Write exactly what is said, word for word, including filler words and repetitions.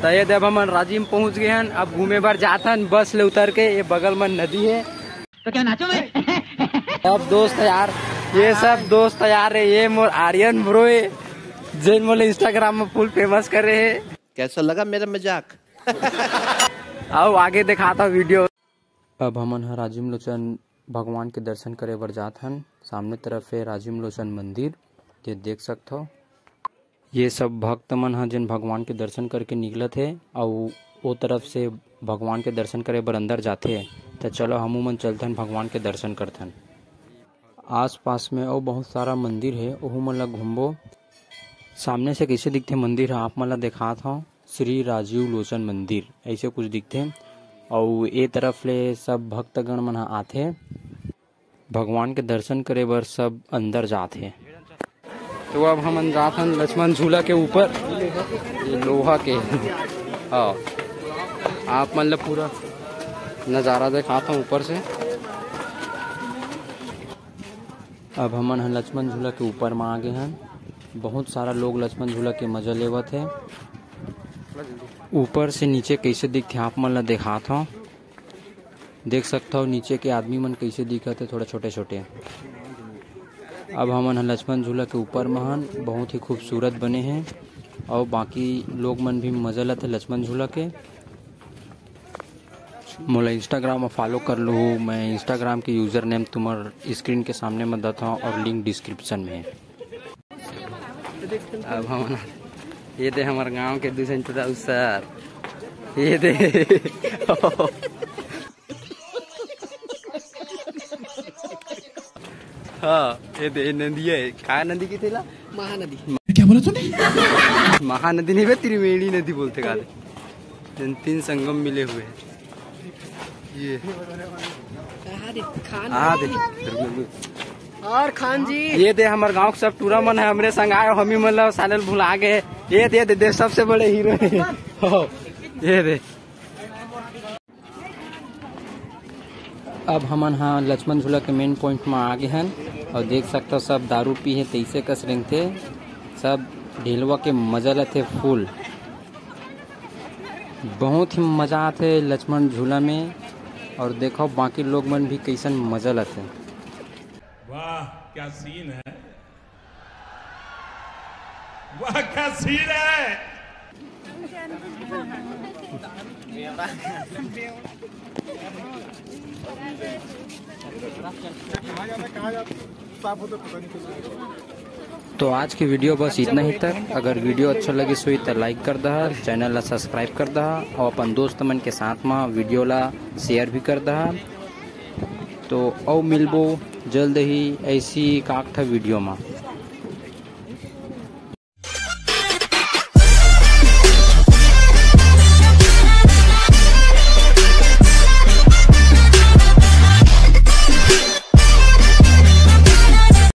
तो ये दे, अब हमन राजिम पहुंच गए हन। अब घूमे बर जात हन बस ले उतर के। ये बगल में नदी है। तो क्या नाचो मैं? अब दोस्त यार, ये सब दोस्त यार है, ये मोर आर्यन ब्रो है, जेन मोला इंस्टाग्राम में फुल फेमस करे है। कैसा लगा मेरा मजाक? आओ आगे दिखाता वीडियो। अब हमन ह राजिम लोचन भगवान के दर्शन करे बर जात हन। सामने तरफ हे राजिम लोचन मंदिर, ये देख सकथव। ये सब भक्त मन ह जेन भगवान के दर्शन करके निकलत हे, अउ ओ तरफ से भगवान के दर्शन करे बर अंदर जाथे। त चलो हमू मन चलथन, भगवान के दर्शन करथन। आसपास में अउ बहुत सारा मंदिर हे, ओहू मन ला घूमबो। सामने से कइसे दिखथे मंदिर ह, आप मन ला देखात हव। श्री राजीव लोचन मंदिर ऐसे कुछ दिखथे। अउ ए तरफ ले सब भक्तगण मन ह आथे, भगवान के दर्शन करे बर सब अंदर जात हे। तो अब हमन जात हन लक्ष्मण झूला के ऊपर, ये लोहा के। हाँ, आप मन ल पूरा नज़ारा दिखात हूँ ऊपर से। अब हमन ह लक्ष्मण झूला के ऊपर म आ गे हन। बहुत सारा लोग लक्ष्मण झूला के मजा लेवत हे। ऊपर से नीचे कैसे दिखथे, आप मन ल दिखात हव। देख सकथव नीचे के आदमी मन कैसे दिखत हे, थोड़ा छोटे छोटे। अब हमन ह लक्ष्मण झूला के ऊपर म हन, बहुत ही खूबसूरत बने हे। अउ बाकी लोग मन भी मजा लेत हे लक्ष्मण झूला के। मोला इंस्टाग्राम म फॉलो कर लू, मैं इंस्टाग्राम के यूजर नेम तुम्हर स्क्रीन के सामने म दत हव और लिंक डिस्क्रिप्शन में हे। अब हमन, ये दे हमर गांव के दू झन टुरा सर, ये दे। हाँ, ये दे नदिया है, का नदी की थेला? महानदी। क्या बोला तूने? महानदी नहीं बे, त्रिवेणी नदी बोलथे का दे। जन तीन संगम मिले हुए हैं। ये। कहाँ दे? खान हाँ दे। और खान जी। ये दे हमर गांव के सब टूरा मन है, हमरे संग आए, हमी मन ला साले ल भुला गए। ये दे, दे, दे सबसे बड़े हीरो है। हो, ये दे। अब हमन ह लक्ष्मण झूला के मेन पॉइंट म आ गे हन और देख सकथव सब दारू पी हे, तइसे कस रेंगथे, सब ढेलवा के मजा लेथे फुल। बहुत ही मजा आथे लक्ष्मण झूला में। और देखो बाकी लोग मन भी कैसन मजा लेथे। वाह, क्या सीन है, वाह, क्या सीन है। तो आज की वीडियो बस इतना ही तक। अगर वीडियो अच्छा लगिस होही त लाइक कर दहा, चैनल ला सब्सक्राइब कर दहा और अपन दोस्त मन के साथ म वीडियो ला शेयर भी कर दहा। तो अउ मिलबो जल्द ही ऐसी काकठा वीडियो म।